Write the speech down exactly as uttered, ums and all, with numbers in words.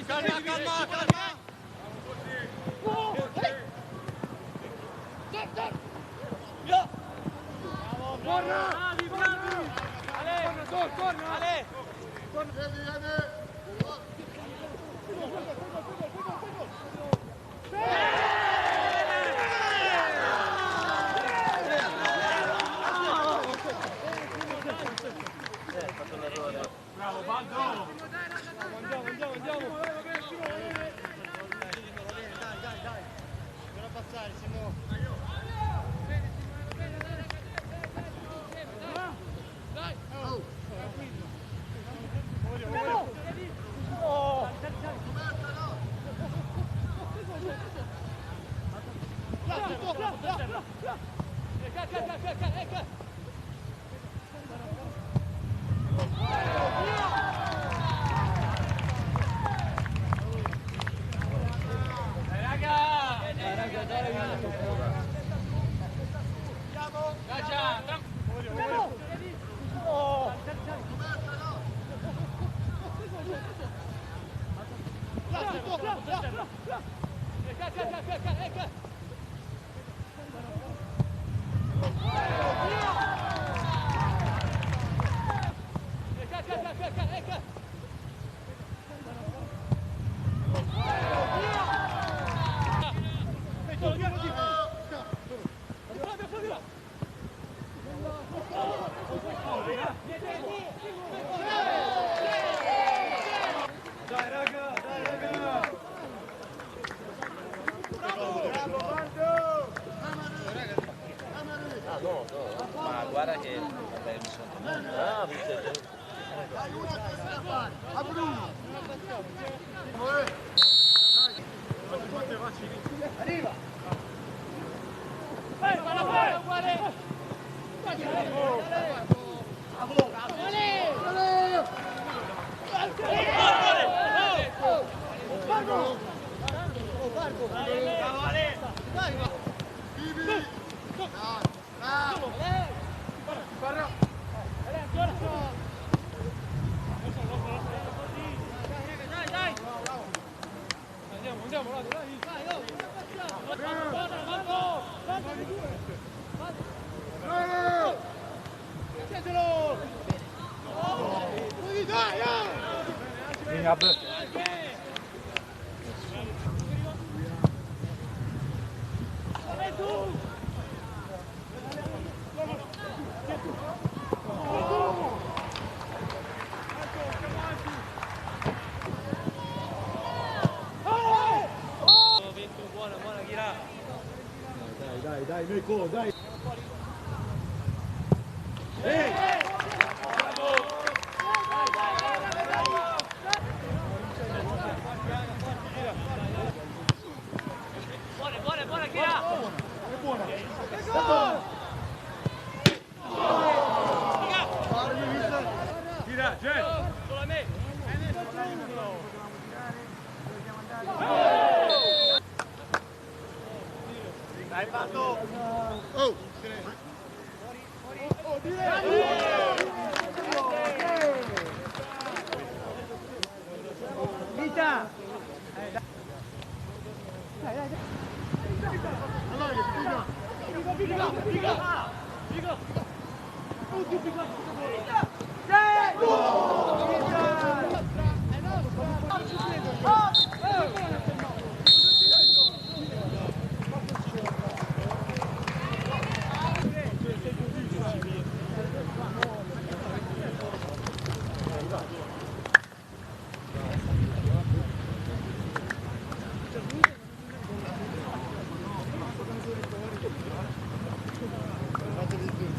Calma, calma, calma. Torna! Bravi, bravi! Ale! Torna, torna! Ale! Bravo, Baldo! Andiamo, andiamo, andiamo! Dai, dai, dai! Bisogna passare, se no... Dai! Oh! Tranquillo! Ah, no, no. Ma guarda che... Ah, viste? Dai, una a testa da fare. A Bruno. Arriva. Andiamo, andiamo, dai, dai. Bravo! Dai, dai! Buona, buona, gira. Dai, dai, dai, Nico, dai. Buona, buona, buona, gira. È buona. Gira, Gè. Dai, Pato. Oh. Vita.